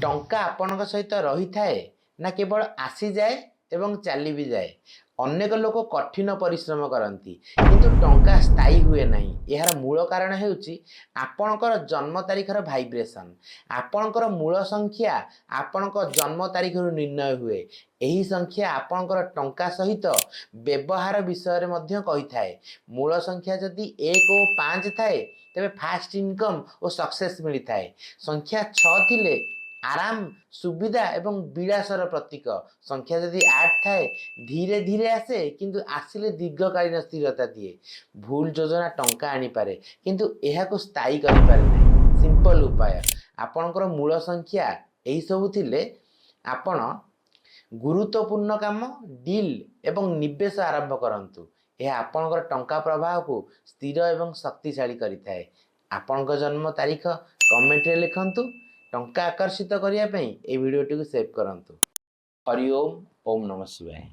ଟଙ୍କା ଆପଣଙ୍କ ସହିତ ରହିଥାଏ ନା କେବଳ ଆସିଯାଏ ଏବଂ ଚାଲି ବି ଯାଏ? ଅନେକ ଲୋକ କଠିନ ପରିଶ୍ରମ କରନ୍ତି, କିନ୍ତୁ ଟଙ୍କା ସ୍ଥାୟୀ ହୁଏ ନାହିଁ। ଏହାର ମୂଳ କାରଣ ହେଉଛି ଆପଣଙ୍କର ଜନ୍ମ ତାରିଖର ଭାଇବ୍ରେସନ୍। ଆପଣଙ୍କର ମୂଳ ସଂଖ୍ୟା ଆପଣଙ୍କ ଜନ୍ମ ତାରିଖରୁ ନିର୍ଣ୍ଣୟ ହୁଏ। ଏହି ସଂଖ୍ୟା ଆପଣଙ୍କର ଟଙ୍କା ସହିତ ବ୍ୟବହାର ବିଷୟରେ ମଧ୍ୟ କହିଥାଏ। ମୂଳ ସଂଖ୍ୟା ଯଦି 1 ଓ 5 ଥାଏ, ତେବେ ଫାଷ୍ଟ ଇନକମ୍ ଓ ସକ୍ସେସ୍ ମିଳିଥାଏ। ସଂଖ୍ୟା 6 ଥିଲେ ଆରାମ, ସୁବିଧା ଏବଂ ବିଳାସର ପ୍ରତୀକ। ସଂଖ୍ୟା ଯଦି 8 ଥାଏ, ଧୀରେ ଧୀରେ ଆସେ, କିନ୍ତୁ ଆସିଲେ ଦୀର୍ଘକାଳୀନ ସ୍ଥିରତା ଦିଏ। ଭୁଲ ଯୋଜନା ଟଙ୍କା ଆଣିପାରେ, କିନ୍ତୁ ଏହାକୁ ସ୍ଥାୟୀ କରିପାରେ ନାହିଁ। ସିମ୍ପଲ ଉପାୟ: ଆପଣଙ୍କର ମୂଳ ସଂଖ୍ୟା ଏହିସବୁ ଥିଲେ ଆପଣ ଗୁରୁତ୍ୱପୂର୍ଣ୍ଣ କାମ, ଡିଲ୍ ଏବଂ ନିବେଶ ଆରମ୍ଭ କରନ୍ତୁ। ଏହା ଆପଣଙ୍କର ଟଙ୍କା ପ୍ରବାହକୁ ସ୍ଥିର ଏବଂ ଶକ୍ତିଶାଳୀ କରିଥାଏ। ଆପଣଙ୍କ ଜନ୍ମ ତାରିଖ କମେଣ୍ଟରେ ଲେଖନ୍ତୁ। ଟଙ୍କା ଆକର୍ଷିତ କରିବା ପାଇଁ ଏହି ଭିଡ଼ିଓଟିକୁ ସେଭ୍ କରନ୍ତୁ। ହରି ଓମ୍, ଓମ୍ ନମଃ ଶିବାୟ।